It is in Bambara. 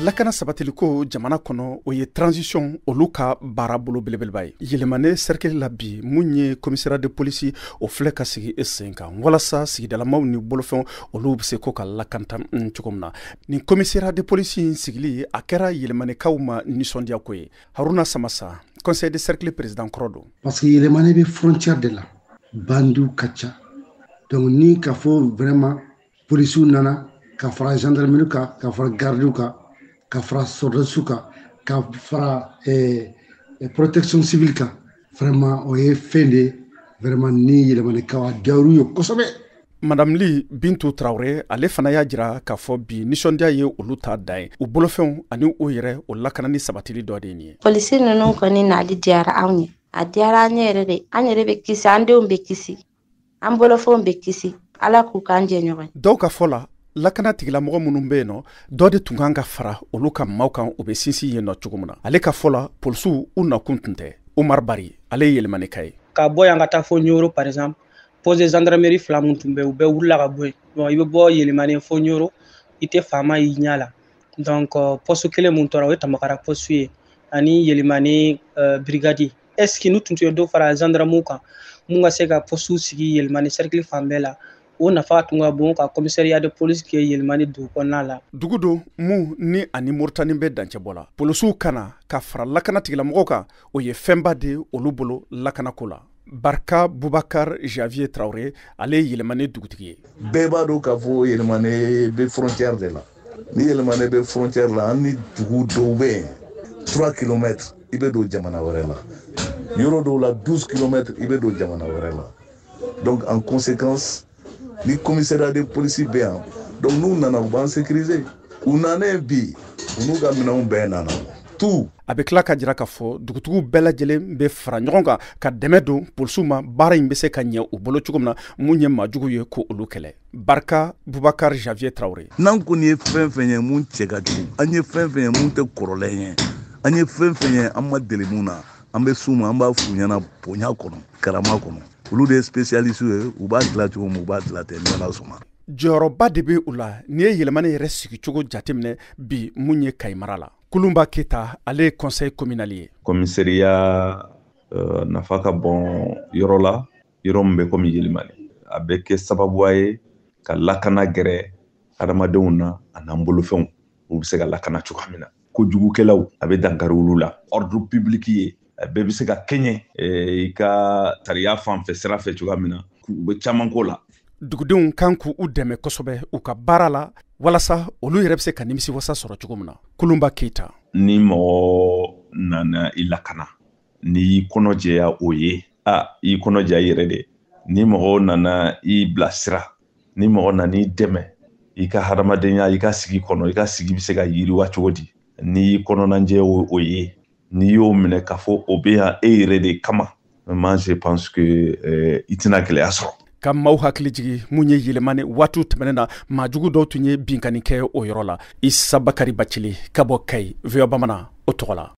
Lakana sabatiliko jamana kɔnɔ, o ye transition olu ka baara bolo belebeleba ye. Yélimané cercle la bi, mun ye commissariat de police, o filɛ ka sigi e sen kan walasa sigidalamaw ni bolofɛnw, olu bɛ se ko ka lakanta cogo min na. Nin commissariat de police in sigili, a kɛra Yélimanekaw ma nisɔndiya ko ye. Haruna Samasa, conseil de cercle président kɔrɔ don. Parce que Yélimané bɛ frontière de la, bandiw ka ca. Donc ni ka fɔ vraiment polisiw nana ka fara gendarmerie kan, ka fara gardiw kan, ka fara sɔrɔdasiw kan, ka fara protection civile kan, vraiment o ye fɛn de vraiment ni Yélimanekaw, a diyar'u ye kosɛbɛ. Madame Li Bintu Traoré, ale fana y'a jira k'a fɔ bi nisɔndiya ye olu ta dan ye. U bolofɛnw ani u yɛrɛ, o lakanani sabatili dɔ de ye nin ye. Polisi ninnu kɔni nali diyara anw ye, a diyara an ye yɛrɛ de. An yɛrɛ bɛ kisi, an denw bɛ kisi, an bolofɛnw bɛ kisi. Ala k'u k'an jɛ ɲɔgɔn ye. Dɔw ka fɔ la, lakana tigilamɔgɔ minnu bɛ yen nɔ, dɔ de tun kan ka fara olu ka maaw kan, u bɛ sinsin yen nɔ cogo min na. Ale ka fɔ la, polisiw u nakun tun tɛ. Umar Bari, ale ye Yélimanéka ye. Ka bɔ yan ka taa fo Ɲoro par exemple, poste de gendarmerie fila mun tun bɛ, u bɛɛ wulila ka bɔ yen. Bon, i bɛ bɔ Yélimané fo Ɲoro, i tɛ faama y'i ɲɛ la. Donc poste kelen mun tora, o ye Tamakara poste ye ani Yélimané brigade. Est ce que n'u tun ye dɔ fara gendarmew kan, mun ka se ka poste sigi Yélimané cercle fan bɛɛ la, o nafa tun ka bon ka commissariat de police kɛ Yélimané dugu kɔnɔna la. Dugu don mun ni ani Moritani bɛ dancɛbɔ la. Polisiw kana ka fara lakana tigilamɔgɔw kan, o ye fɛnba de olu bolo lakanako la. Barka Bubakar Javier Traoré, ale ye Yélimané dugutigi ye. Bɛɛ b'a dɔn k'a fɔ Yélimané bɛ frontière de la. Ni Yélimané bɛ frontière la, an ni dugu dɔw bɛ yen, 3 km i bɛ don jamana wɛrɛ la, yɔrɔ dɔw la 12 km i bɛ don jamana wɛrɛ la. Donc en conséquence, ni commissariat de police bɛ yan, donc n'u nana, u b'an sécuriser. U nanen bi, u n'u ka minɛnw bɛɛ nana tout. A bɛ tila ka jira k'a fɔ dugutigiw bɛɛ lajɛlen bɛ fara ɲɔgɔn kan ka dɛmɛ don polisiw ma, baara in bɛ se ka ɲɛ u bolo cogo min na, mun ye maajugu ye ko olu kɛlɛ. Barka Bubakar Javier Traoré. N'an kɔni ye fɛn fɛn ye mun cɛ ka jugu, an ye fɛn fɛn ye mun tɛ kɔrɔlen ye, an ye fɛn fɛn ye an ma deli mun na, an bɛ s'u ma, an b'a f'u ɲɛna bonya kɔnɔ, karama kɔnɔ. Olu de ye spécialiste ye, u b'a dilan cogo min, u b'a dilan ten, ni Ala sɔnna. Jɔyɔrɔba de bɛ u la. N'i ye Yélimané yɛrɛ sigicogo jateminɛ bi, mun ye Kayi mara la, Kulunba Keyita, ale ye conseil communal ye. Commissariat nafa ka bon yɔrɔ la, yɔrɔ min bɛ komi Yélimané. A bɛ kɛ sababuya ye ka lakana gɛrɛ adamadenw na, a n'an bolofɛnw, u bɛ se ka lakana cogoya min na. Kojugukɛlaw, a bɛ dankari olu la. Ordre public ye, a bɛɛ bɛ se ka kɛɲɛ i ka sariya fan fɛ, sira fɛ cogoya min na, u bɛ caman ko la. Dugudenw kan k'u dɛmɛ kosɛbɛ u ka baara la, walasa olu yɛrɛ bɛ se ka nimisi wasa sɔrɔ cogo min na. Kulunba Keyita. Ni mɔgɔ nana i lakana, n'i y'i kɔnɔ jɛya o ye, a i kɔnɔ jɛya i yɛrɛ de. Ni mɔgɔ nana i bilasira, ni mɔgɔ nana i dɛmɛ i ka hadamadenya, i ka sigi kɔnɔ, i ka sigi bɛ se ka yiriwa cogo di, n'i y'i kɔnɔnajɛ o ye, n'i y'o minɛ k'a fɔ o bɛ yan e yɛrɛ de kama, moi je pense que i tɛna gɛlɛya sɔrɔ. Ka maaw hakili jigi, mun ye Yélimané, waatiw tɛmɛnen na, maajugu dɔw tun ye binkani kɛ o yɔrɔ la. Isa Bakari Bacili ka bɔ Kayi, VOA Bamanan o tɔgɔ la.